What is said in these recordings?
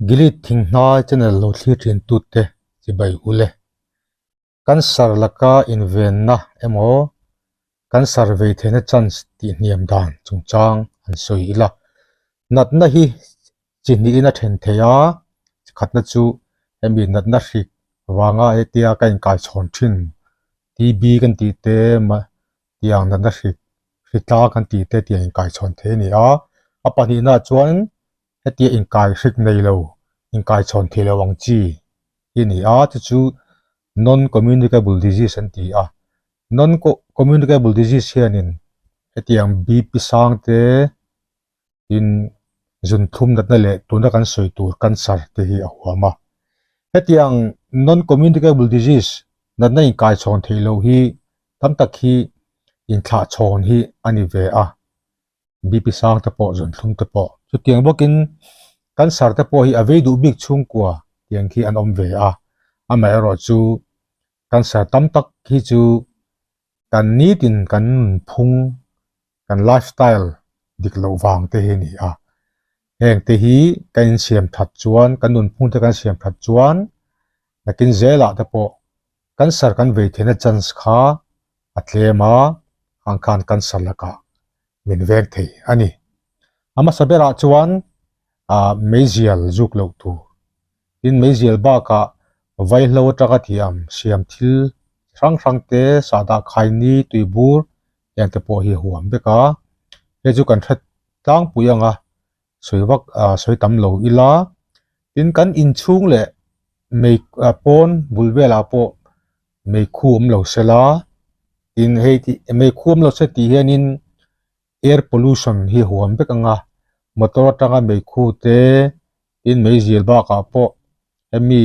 Gilead Thinghnai channel lo thlir thin tute chibai ule. Cancer laka invenna emaw cancer vei theihna chance tih hniam dan chungchang an sawi ila. Natna hi chi hnihin a then thei a, chikhatna chu hemi natna hrik vanga hetia ka inkaichhawn thin TB kan tih te tiang natna hrik hritla kan tih te tiang inkaichhawn thei a ni a. A pahnihnaah chuan hetia inkai hrik nei lo, inkai chhawn thei lo ang chi hi a ni a, chu chu non communicable disease an ti a. Non communicable disease hianin hetiang BP sang te tin zunthum natna leh tuna kan sawi tur cancer te hi a huam a. Hetiang non communicable disease natna inkai chhawn theih loh hi tam tak hi inthlah chhawn hi a ni ve a. BP sang te pawh zun thlum te pawh chutiang bawkin cancer te pawh hi a vei duh bik chhungkua tiang khi an awm ve a, amaherawh chu cancer tam tak hi chu kan nitin kan nunphung kan lifestyle dik loh vang te hi a ni a, heng te hi kan insiam that chuan kan nunphung te kan siam that chuan nakin zelah te pawh cancer kan vei theihna chance kha a tlem a, ang khan cancer lakah min veng thei a ni. A hmasa berah chuan ah meizial zuk loh tur, tin meizial bakah vaihlo atanga thiam siam thil chi hrang hrang te sahdah khaini tuibur heng te pawh hi a huam vek a, hei chu kan hre tlangpui ang a, sawi vak ah sawi tam lo ila, tin kan inchhung leh mei ah pawn bul velah pawh meikhu awm lo se la, tin hei tih meikhu awm lo se tih hianin air pollution hi a huam vek ang a, motor atanga meikhu te tin meizial bakah pawh hemi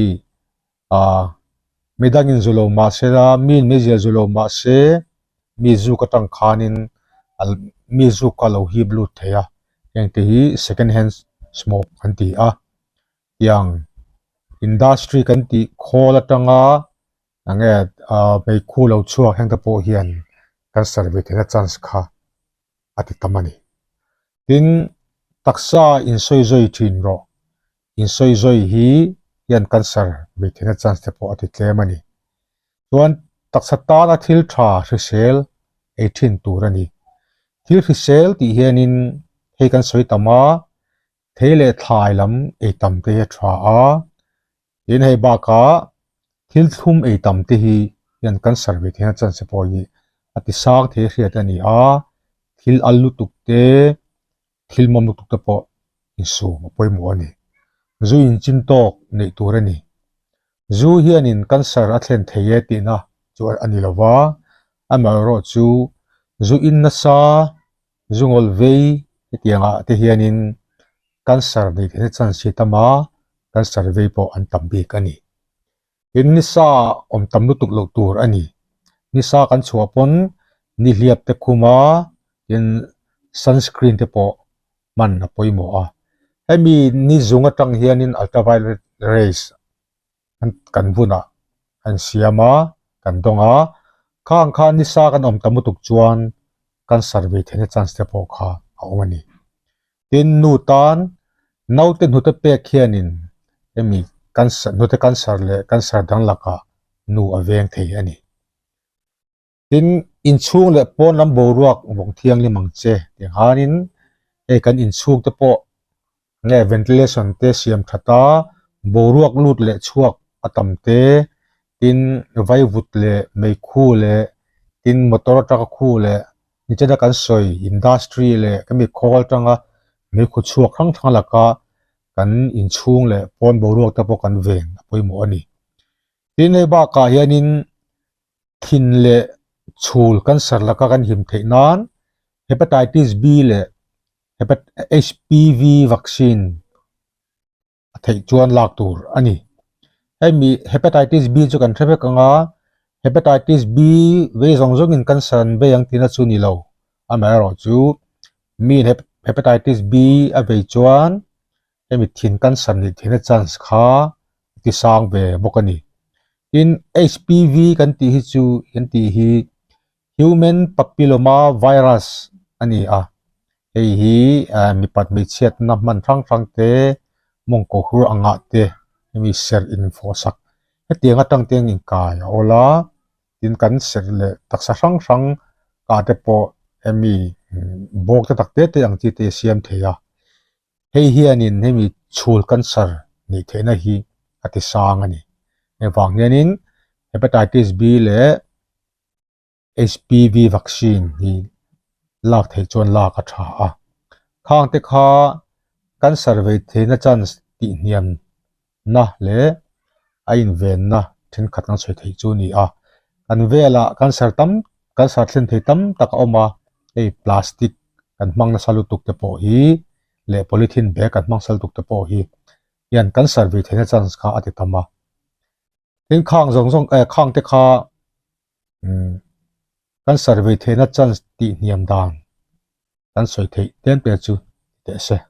ah midangin zu lo mah se la miin meizial zu lo mah se mi zuk atang khanin mi zuk kha a lo hip lut thei a, heng te hi second hand smoke an ti a. tiang industry kan tih khawl atanga enge ah meikhu lo chhuak heng te pawh hian cancer ve theihna chance kha a ti tam a ni. Tin, taksa insawi zawi thin rawh, insawi zawi hi hian cancer ve theihna chance te pawh a ti tlem a ni. Chuan taksa tana thil tha hrisel ei thin tur a ni. Thil hrisel tih hianin hei kan sawi tam a, Thei leh thlai lam ei tam te hi a tha a, tin hei bakah thil thlum ei tam te hi hian cancer ve theihna chance pawh hi a ti sang thei hriat a ni a, thil al lutuk te, thil mawm lutuk te pawh insum a pawimawh a ni. Zu inchin tawk neih tur a ni. Zu hianin cancer a thlen thei e tihna chu a ni lo va, amaherawhchu zu in nasa Zungawl vei hetiangah te hianin cancer nei theihna chance hi tam a, cancer vei pawh an tam bik a ni. Tin, nisa awm tam lutuk loh tur a ni. Nisa kan chhuah pawn nihliap te khum a, tin sunscreen te pawh hman a pawimawh a. Hemi ni zung atang hianin ultraviolet rays kan bunah an siam a, kan dawng a, khang kha nisa kan awm ta mutuk chuan cancer ve theihna chance te pawh kha a awm a ni. Tin, nu tan naute hnute pek hianin hemi cancer hnute cancer leh cancer dang lakah nu a veng thei a ni. Tin, inchhung leh pawn lam boruak vawng thianghlim ang che tih khanin hei kan inchhung te pawh nge ventilation te siam that a, boruak lut leh chhuak a tam te, tin vaivut leh meikhu leh tin motor atanga khu leh nichina kan sawi industry leh khami khawl atanga meikhu chhuak hrang hrang laka kan inchhung leh pawn boruak te pawh kan ven a pawimawh a ni. Tin, hei bakah hianin thin leh chhul cancer laka kan him theih nan hepatitis B leh HPV vaccine a theih chuan lak tur a ni. Hemi hepatitis B chu kan hre vek ang a, hepatitis B vei zawng zawngin cancer an vei ang tihna chu ni lo. Amaherawhchu mi hepatitis B a vei chuan hemi thin cancer nih theihna chance kha a ti sang ve bawk a ni. Tin, HPV kan tih hi chu kan tih hi Human Papilloma Virus a ni a, hei hi mipat hmeichhiatna hman hrang hrang te, Mawngkaw hur angah te hemi serh infawh sak hetiang atang te an inkai a awl a, tin kan serh leh taksa hrang hrang ah te pawh hemi bawk te tak te te ang chi te a siam thei a, hei hianin hemi chhul cancer neih theihna hi a ti sang a ni. Hei vang hianin hepatitis B leh HPV vaccine hi lak theih chuan lak a tha a, khang te kha cancer vei theihna chance tih hniam na leh a invenna thenkhat kan sawi theih chu a ni a, kan velah cancer tam cancer thlen thei tam tak a awm a, hei plastic kan hmang nasa lutuk te pawh hi leh polythene bag kan hmang nasa lutuk te pawh hi hian cancer vei theihna chance kha a ti tam a, tin khang zawng zawng eh khang te kha umm cancer vei theihna chance tih hniam dan kan sawi theih tlem te chu teh se.